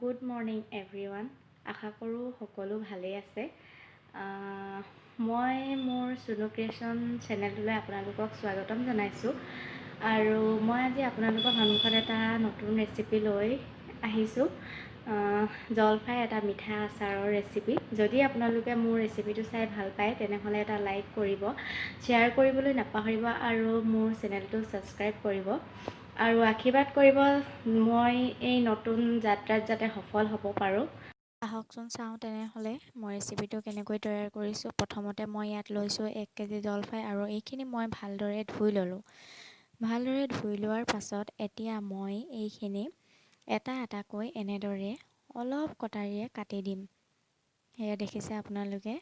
Good morning everyone. আশা কৰোঁ সকলো ভালেই আছে। মই মোৰ চুনু ক্ৰিয়েশ্যন চেনেলটোলৈ আপোনালোকক স্বাগতম জনাইছোঁ আৰু মই আজি আপোনালোকৰ সন্মুখত এটা নতুন ৰেচিপি লৈ আহিছোঁ, জলফাই এটা মিঠা আচাৰৰ ৰেচিপি। যদি আপোনালোকে মোৰ ৰেচিপিটো চাই ভাল পায়, তেনেহ'লে এটা লাইক কৰিব, শ্বেয়াৰ কৰিবলৈ নাপাহৰিব আৰু মোৰ চেনেলটো ছাবস্ক্ৰাইব কৰিব আৰু আশীৰ্বাদ কৰিব, মই এই নতুন যাত্ৰাত যাতে সফল হ'ব পাৰোঁ। আহকচোন চাওঁ তেনেহ'লে মই ৰেচিপিটো কেনেকৈ তৈয়াৰ কৰিছোঁ। প্ৰথমতে মই ইয়াত লৈছোঁ 1 কেজি জলফাই আৰু এইখিনি মই ভালদৰে ধুই ল'লোঁ। ভালদৰে ধুই লোৱাৰ পাছত এতিয়া মই এইখিনি এটা এটাকৈ এনেদৰে অলপ কটাৰীৰে কাটি দিম। সেয়া দেখিছে আপোনালোকে,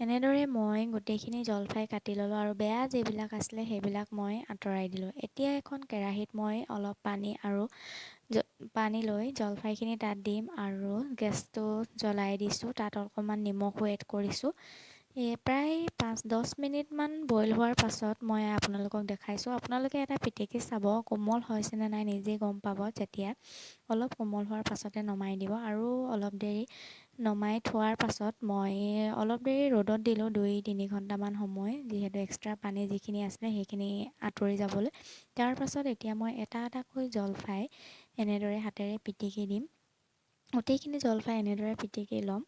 এনেদৰে মই গোটেইখিনি জলফাই কাটি ল'লোঁ আৰু বেয়া যিবিলাক আছিলে সেইবিলাক মই আঁতৰাই দিলোঁ। এতিয়া এখন কেৰাহীত মই অলপ পানী আৰু পানী লৈ জলফাইখিনি তাত দিম আৰু গেছটো জ্বলাই দিছোঁ। তাত অকণমান নিমখো এড কৰিছোঁ। এই প্ৰায় 5-10 মিনিটমান বইল হোৱাৰ পাছত মই আপোনালোকক দেখাইছোঁ। আপোনালোকে এটা পিটিকি চাব, কোমল হৈছেনে নাই নিজেই গম পাব। যেতিয়া অলপ কোমল হোৱাৰ পাছতে নমাই দিব আৰু অলপ দেৰি নমাই থোৱাৰ পাছত মই অলপ দেৰি ৰ'দত দিলোঁ, 2-3 ঘণ্টামান সময়, যিহেতু এক্সট্ৰা পানী যিখিনি আছিলে সেইখিনি আঁতৰি যাবলৈ। তাৰ পাছত এতিয়া মই এটা এটাকৈ জলফাই এনেদৰে হাতেৰে পিটিকি দিম। গোটেইখিনি জলফাই এনেদৰে পিটিকি ল'ম।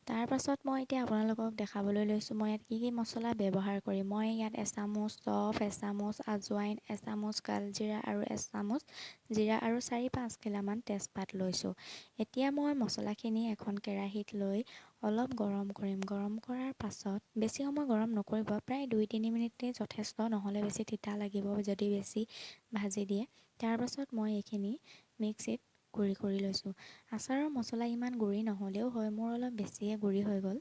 তাৰপাছত মই এতিয়া আপোনালোকক দেখাবলৈ লৈছোঁ মই ইয়াত কি কি মছলা ব্যৱহাৰ কৰিম। মই ইয়াত এচামুচ চফ, এচামুচ আজৱাইন, এচামুচ কালজিৰা আৰু এচামুচ জিৰা আৰু 4-5 খিলামান তেজপাত লৈছোঁ। এতিয়া মই মছলাখিনি এখন কেৰাহীত লৈ অলপ গৰম কৰিম। গৰম কৰাৰ পাছত বেছি সময় গৰম নকৰিব, প্ৰায় 2-3 মিনিটেই যথেষ্ট। নহ'লে বেছি তিতা লাগিব যদি বেছি ভাজি দিয়ে। তাৰপাছত মই এইখিনি মিক্সিত গুড়ি কৰি লৈছোঁ। আচাৰৰ মছলা ইমান গুড়ি নহ'লেও হয়, মোৰ অলপ বেছিয়ে গুড়ি হৈ গ'ল।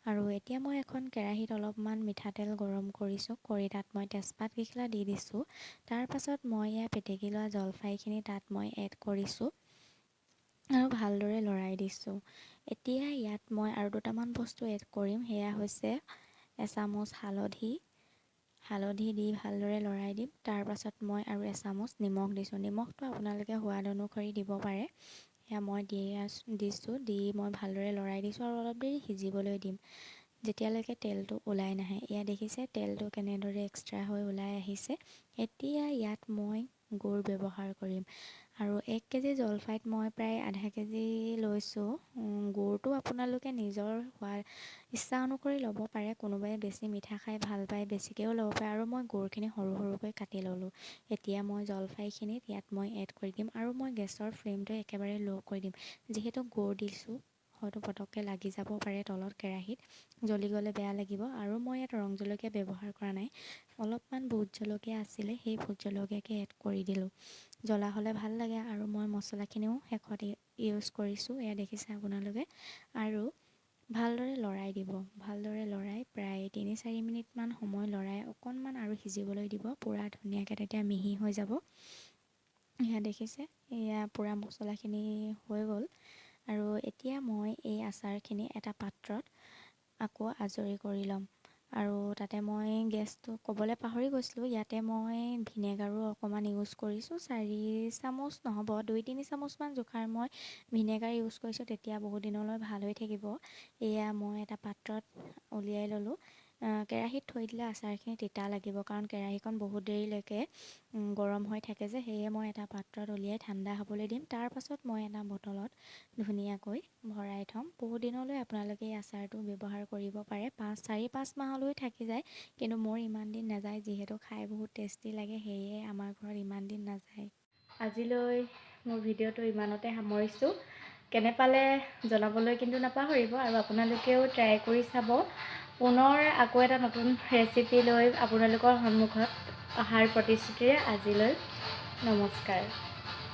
আৰু এতিয়া মই এখন কেৰাহীত অলপমান মিঠাতেল গৰম কৰিছোঁ, কৰি তাত মই তেজপাত কেইখিলা দি দিছোঁ। তাৰপাছত মই ইয়াৰ পিটিকি লোৱা জলফাইখিনি তাত মই এড কৰিছোঁ আৰু ভালদৰে লৰাই দিছোঁ। এতিয়া ইয়াত মই আৰু দুটামান বস্তু এড কৰিম। সেয়া হৈছে এচামুচ হালধি। হালধি দি ভালদৰে লৰাই দিম। তাৰপাছত মই আৰু এচামুচ নিমখ দিছোঁ। নিমখটো আপোনালোকে সোৱাদ অনুসৰি দিব পাৰে। সেয়া মই দি আছোঁ, দিছোঁ। দি মই ভালদৰে লৰাই দিছোঁ আৰু অলপ দেৰি সিজিবলৈ দিম, যেতিয়ালৈকে তেলটো ওলাই নাহে। এয়া দেখিছে, তেলটো কেনেদৰে এক্সট্ৰা হৈ ওলাই আহিছে। এতিয়া ইয়াত মই গুৰ ব্যৱহাৰ কৰিম আৰু 1 কেজি জলফাইত মই প্ৰায় আধা কেজি লৈছোঁ। গুৰটো আপোনালোকে নিজৰ সোৱাদ ইচ্ছা অনুসৰি ল'ব পাৰে। কোনোবাই বেছি মিঠা খাই ভাল পায়, বেছিকৈও ল'ব পাৰে। আৰু মই গুৰখিনি সৰু সৰুকৈ কাটি ল'লোঁ। এতিয়া মই জলফাইখিনিত ইয়াত মই এড কৰি দিম আৰু মই গেছৰ ফ্লেমটো একেবাৰে ল' কৰি দিম। যিহেতু গুৰ দিছোঁ, হয়তো পটককৈ লাগি যাব পাৰে তলত কেৰাহীত, জ্বলি গ'লে বেয়া লাগিব। আৰু মই ইয়াত ৰং জলকীয়া ব্যৱহাৰ কৰা নাই। অলপমান ভোট জলকীয়া আছিলে, সেই ভোট জলকীয়াকে এড কৰি দিলোঁ। জ্বলা হ'লে ভাল লাগে। আৰু মই মছলাখিনিও শেষত ইউজ কৰিছোঁ। এয়া দেখিছে আপোনালোকে। আৰু ভালদৰে লৰাই দিব। ভালদৰে লৰাই প্ৰায় 3-4 মিনিটমান সময় লৰাই অকণমান আৰু সিজিবলৈ দিব। পূৰা ধুনীয়াকৈ তেতিয়া মিহি হৈ যাব। এয়া দেখিছে, এয়া পূৰা মছলাখিনি হৈ গ'ল। আৰু এতিয়া মই এই আচাৰখিনি এটা পাত্ৰত আকৌ আজৰি কৰি ল'ম। আৰু তাতে মই গেছটো ক'বলৈ পাহৰি গৈছিলোঁ, ইয়াতে মই ভিনেগাৰো অকণমান ইউজ কৰিছোঁ। 4 চামুচ নহ'ব, 2-3 চামুচমান জোখাৰ মই ভিনেগাৰ ইউজ কৰিছোঁ। তেতিয়া বহুত দিনলৈ ভাল হৈ থাকিব। এয়া মই এটা পাত্ৰত উলিয়াই ল'লোঁ। কেৰাহীত থৈ দিলে আচাৰখিনি তিতা লাগিব, কাৰণ কেৰাহীখন বহুত দেৰিলৈকে গৰম হৈ থাকে যে। সেয়ে মই এটা পাত্ৰত উলিয়াই ঠাণ্ডা হ'বলৈ দিম। তাৰপাছত মই এটা বটলত ধুনীয়াকৈ ভৰাই থ'ম। বহুত দিনলৈ আপোনালোকে এই আচাৰটো ব্যৱহাৰ কৰিব পাৰে। 4-5 মাহলৈ থাকি যায়। কিন্তু মোৰ ইমান দিন নাযায়, যিহেতু খাই বহুত টেষ্টি লাগে, সেয়ে আমাৰ ঘৰত ইমান দিন নাযায়। আজিলৈ মোৰ ভিডিঅ'টো ইমানতে সামৰিছোঁ। কেনে পালে জনাবলৈ কিন্তু নাপাহৰিব আৰু আপোনালোকেও ট্ৰাই কৰি চাব। পুনৰ আকৌ এটা নতুন ৰেচিপি লৈ আপোনালোকৰ সন্মুখত অহাৰ প্ৰতিশ্ৰুতিৰে আজিলৈ নমস্কাৰ।